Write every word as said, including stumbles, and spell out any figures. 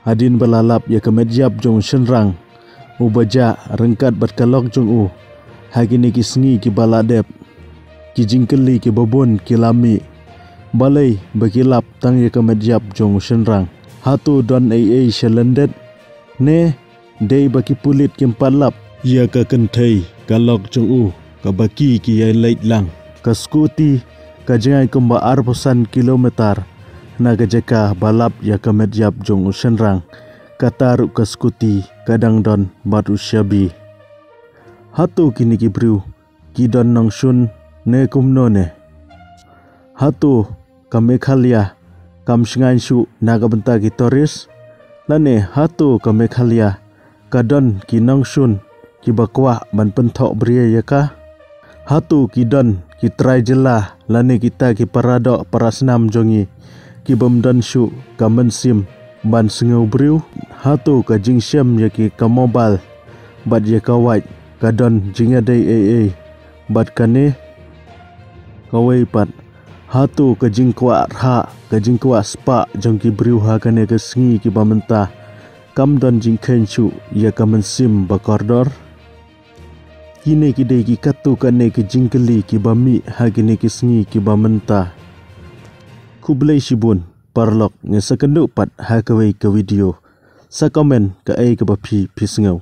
Hadien ba la lap ïa ka met ïap jong u shynrang uba jah ryngkat bad ka lok jong u ha kine ki sngi kiba la dep, ki jingkylli kiba bun ki la mih. Balei ba ki lap tang ïa ka met ïap jong u shynrang? Hato don ei ei sha lyndet? Ne dei ba ki pulit kim pat lap ïa ka kynthei ka lok jong u kaba ki ki ïai leit lang? Ka skuti ka jngai kumba arphew san kilometer na ka jaka ba lap ïa ka met ïap jong u shynrang. Kata ruh ka skuti ka dang don bad u shabi. Hato kine ki briew ki don nongshun ne kumno ne? Hato ka Meghalaya kam shngaiñ shuh na ka bynta ki tourist? Lane hato ka Meghalaya ka don ki nongshun kiba kwah ban pynthoh bria ïa ka? Hato ki don ki trai jylla lane kita ki paradoh parasnam jong ngi kibym don shuh ka mynsiem ban sngew briew? Hato ka jingshem ïa ki ka mobile bad ïa ka wait ka don jingïadei ei ei bad kane? Kawei pat, hato ka jingkwah rhah, ka jingkwah spah jong ki briew ha kane ka sngi kiba mynta kam don jingkheiñ shuh ïa ka mynsiem ba kordor? Kine ki dei ki katto katne ki jingkylli kiba mih ha kine ki sngi kiba mynta. Khublei shibun paralok, ngin sa kynduh pat ha kawei ka video. Sa comment kaei kaba phi phi sngew.